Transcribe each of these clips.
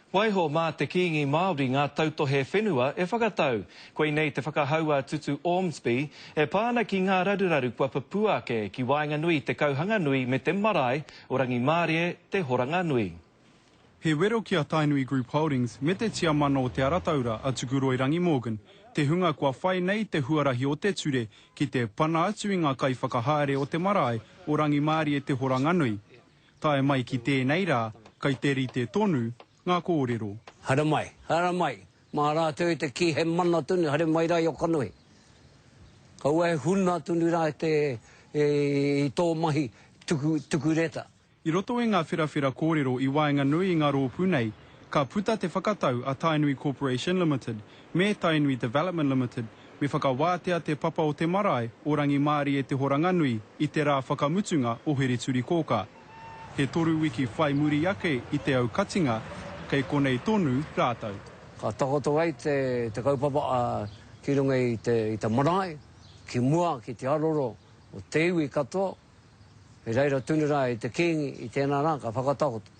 Waiho mā te Kīngi Māori ngā tautohe whenua e whakatau. Koinei te whakahau a Tutu Ormsby e pā ana ki ngā raruraru kua pupū ake ki waenganui i te Kauhanganui me te marae o Rangimārie Te Horanganui. He wero ki a Tainui Group Holdings me te tiamana o Te Arataura a Tukuroirangi Morgan, te hunga kua whai nei te huarahi o te ture ki te pana atu i ngā kaiwhakahaere o te marae o Rangimārie Te Horanganui. Tae mai ki tēnei rā, kai te rite tonu ngā kōrero. Haere mai, haere mai, mā rātou te kī he mana tonu, haere mai rā i o kanohi. Kaua e huna tonu rā te, i tō mahi tuku, tuku reta. I roto i ngā wherawhera kōrero i waenganui i ngā rōpū nei, ka puta te whakatau a Tainui Corporation Limited me Tainui Development Limited me whakawātea te papa o te marae o Rangimārie Te Horanganui i te rā whakamutunga o Hereturikōkā. He toru wiki whai muri ake i te aukatinga, kei konei tonu rātou. Ka takoto ai te kaupapa ki runga i te marae, ki mua ki te aroro o te iwi katoa, I reira tonu rā i te Kīngi i tēnā rā ka whakatakoto,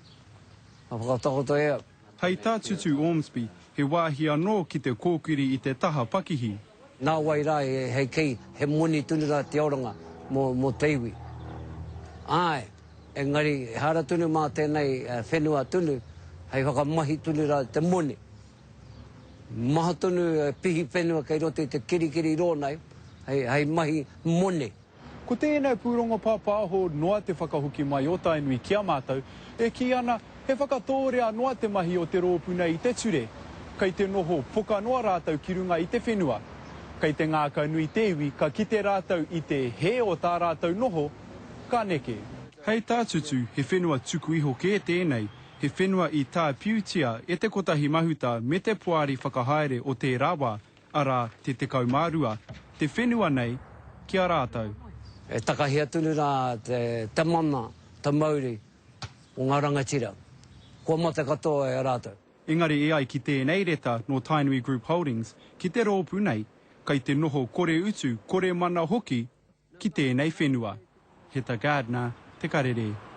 ka whakatakoto e au. Hei tā Tutu Ormsby, he wāhi anō ki te kōkiri i te taha pakihi. Nā wai rā hei kī he moni tonu rā te oranga mō te iwi. Āe, engari ehara tonu mā tēnei whenua tonu hei whakamahi tonu rā te moni. Maha tonu pihi whenua kei roto i te kirikiri rō nei hei mahi moni. Ko tēnei pūrongo pāpāho noa te whakahoki mai o Tainui ki a mātou, e kī ana, he whakatōrea noa te mahi o te rōpū nei i te ture. Kei te noho poka noa rātou ki runga i te whenua. Kei te ngākaunui te iwi ka kite rātou i te hē o tā rātou noho, ka neke. Hei tā Tutu, he whenua tuku iho kē tēnei, he whenua i tāpiutia e te Kotahi Mahuta me te Poari Whakahaere o tērā wā, arā, te 12, te whenua nei ki a rātou. E takahia tonu rā te mana, te mauri o ngā rangatira. Kua mate katoa e a rātou. Engari e ai ki tēnei reta nō Tainui Group Holdings, ki te rōpū nei, kei te noho kore utu, kore mana hoki ki tēnei whenua. Heta Gardner, Te Karere.